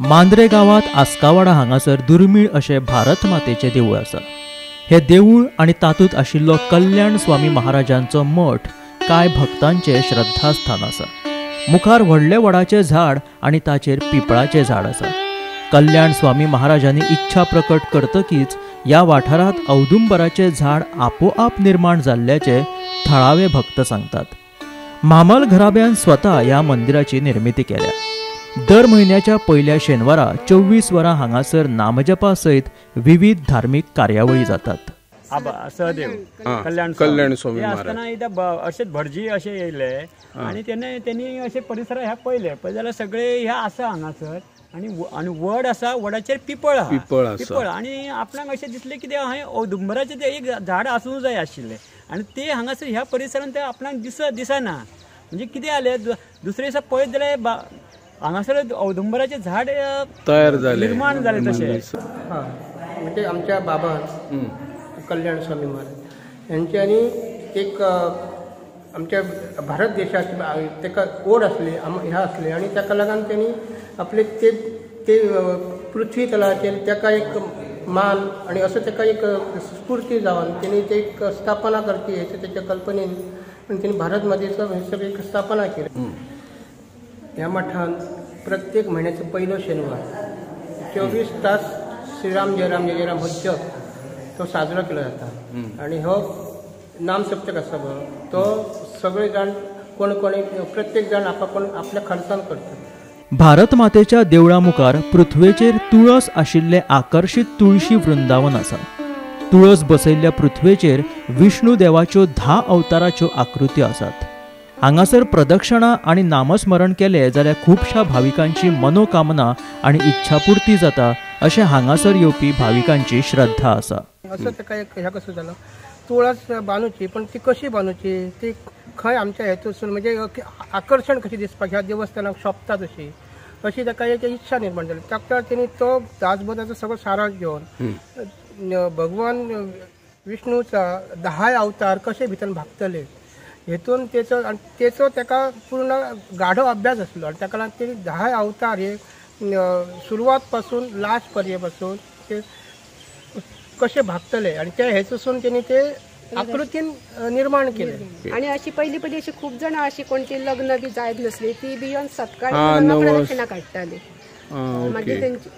मांद्रे गांवांत आस्कावाडा हांगासर दुर्मीळ अशें भारत मातेचें देवूळ आसा. हे देवूळ आनी तातूंत आशिल्लो कल्याण स्वामी महाराजांचो मठ कांय भक्तांचें श्रद्धास्थान आसा. मुखार व्हडले वडाचें झाड आनी ताचेर पिपळाचें झाड आसा. कल्याण स्वामी महाराजांनी इच्छा प्रकट करतकीच ह्या वाठारांत औदुंबराचें झाड आपोआप निर्माण जाल्ल्याचें थळावे भक्त सांगतात. म्हामल घराब्यान स्वता ह्या मंदिराची निर्मिती केल्या. दर म्हयन्याच्या पयल्या शेनवारा 24 वरां हांगासर नामजपा सयत विविध धार्मीक कार्यावळी जातात. सहदेव कल्याण स्वामी आसतना इथं अशेच भटजी अशे येयले आनी तेणी अशे परिसर ह्या पळयले पळय जाल्यार सगळे ह्या आसा हांगासर आनी आनी वड आसा, वडाचेर पिपळ आहा, पिपळ आनी आपणाक अशें दिसलें की ते हांवें औदुंबराचें तें एक झाड आसूंक जाय आशिल्लें आनी ते हांगासर ह्या परिसरान ते आपणाक दिसना. म्हणजे कितें जालें, दुसरे दिसा पळयत जाल्यार हांगासर औदुंबराचें झाड तयार जालें, निर्माण जालें. तशें म्हणजे आमच्या बाबान कल्याण स्वामी महाराज यांच्यानी एक आमच्या भारत देशाची ताका ओढ आसली, ह्या आसली आनी ताका लागून त्यांनी आपले ते ते पृथ्वी तलाचेर ताका एक मान आनी असो ताका एक स्फूर्ती जावन त्यांनी ते एक स्थापना करची हेचे तेच्या कल्पनेन आनी त्यांनी भारत मातेचो हे सगळी एक स्थापना केली. ह्या मठान प्रत्येक म्हयन्याचो पयलो शेनवार 24 तास श्रीराम जयराम जय जयराम हो जप तो साजरो केलो जाता आनी हो नामसप्तक आसा पळय तो सगळे जाण कोण कोण प्रत्येक जाण आपापण आपल्या खर्चान करता. भारत मातेच्या देवळा मुखार पृथ्वेचेर तुळस आशिल्लें आकर्शीत तुळशी वृंदावन आसा. तुळस बसयल्ल्या पृथ्वेचेर विष्णू देवाच्यो 10 अवताराच्यो आकृत्यो आसात. हांगासर प्रदक्षिणा आनी नामस्मरण केलें जाल्यार खुबश्या भाविकांची मनोकामना आनी इच्छापूर्ती जाता अशें हांगासर येवपी भाविकांची श्रद्धा आसा. असो ताका एक ह्या कसो जालो, तुळस बांदूची पण ती कशी बांदूची, ती खंय आमच्या हेतूसून म्हणजे आकर्शण कशी दिसपाक ह्या देवस्थानाक सोबता तशी अशी ताका एक इच्छा निर्माण जाली. ताका तेणी तो दासबोधाचो सगळो सारांश घेवन भगवान विष्णूचा 10 अवतार कशे भितर भागतले हेतून तेचो आनी तेचो ताका पूर्ण गाढो अभ्यास आसलो आनी ताका लागून तेणी 10 अवतार हे सुरवात पासून लास्ट पर्यंत पासून ते कशे भागतले आनी त्या हेतूसून तेणी ते आकृतीन निर्माण केले. आणि अशी पहिली पहिली अशी खूप जण अशी कोणती लग्न बी जायत नसली ती बी येवन सकाळी प्रदक्षिणा काडटाली. मागीर तेंची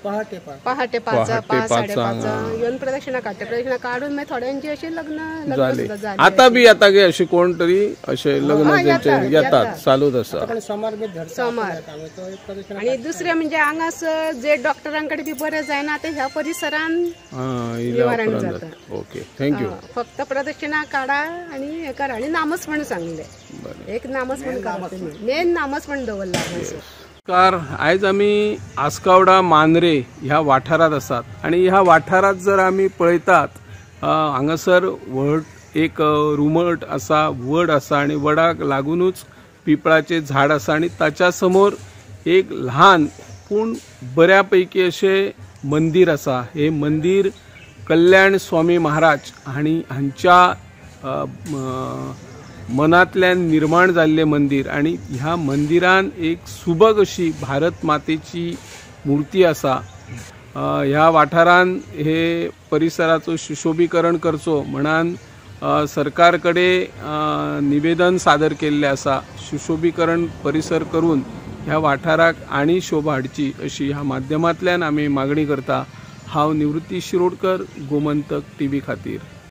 पहाटे 5 5:30 येवन प्रदक्षिणा काडटा. प्रदक्षिणा काडून मागीर थोड्यांची अशी लग्न जाली. आता बी आता गे अशी कोण तरी अशे लग्न येतात चालूच आसा सोमार. आणि दुसरे म्हणजे हांगासर जे डॉक्टरांकडे बी बरें जायना ते ह्या परिसरान निवारण जाता. Okay, thank you. फक्त प्रदक्षिणा काडा आनी हे करा आनी नामस्मरण सांगलें, एक नामस्मरण करा, मेन नामस्मरण दवरलां. नमस्कार. आयज आमी आस्कावडा मांद्रे ह्या वाठारांत आसात आनी ह्या वाठारांत जर आमी पळयतात हांगासर व्हड एक रुमट आसा, वड आसा आनी वडाक लागुनूच पिपळाचें झाड आसा आनी ताच्या समोर एक ल्हान पूण बऱ्या पैकी अशें मंदीर आसा. हे मंदीर कल्याण स्वामी महाराज आनी हांच्या मनांतल्यान निर्माण जाल्लें मंदीर आनी ह्या मंदिरान एक सुबक अशी भारत मातेची मूर्ती आसा. ह्या वाठारान हे परिसराचो सुशोभीकरण करचो म्हणान सरकार कडेन निवेदन सादर केल्लें आसा. सुशोभीकरण परिसर करून ह्या वाठाराक आनी शोभा हाडची अशी ह्या माध्यमांतल्यान आमी मागणी करता. हांव निवृत्ती शिरोडकर, गोमंतक टीव्ही खातीर.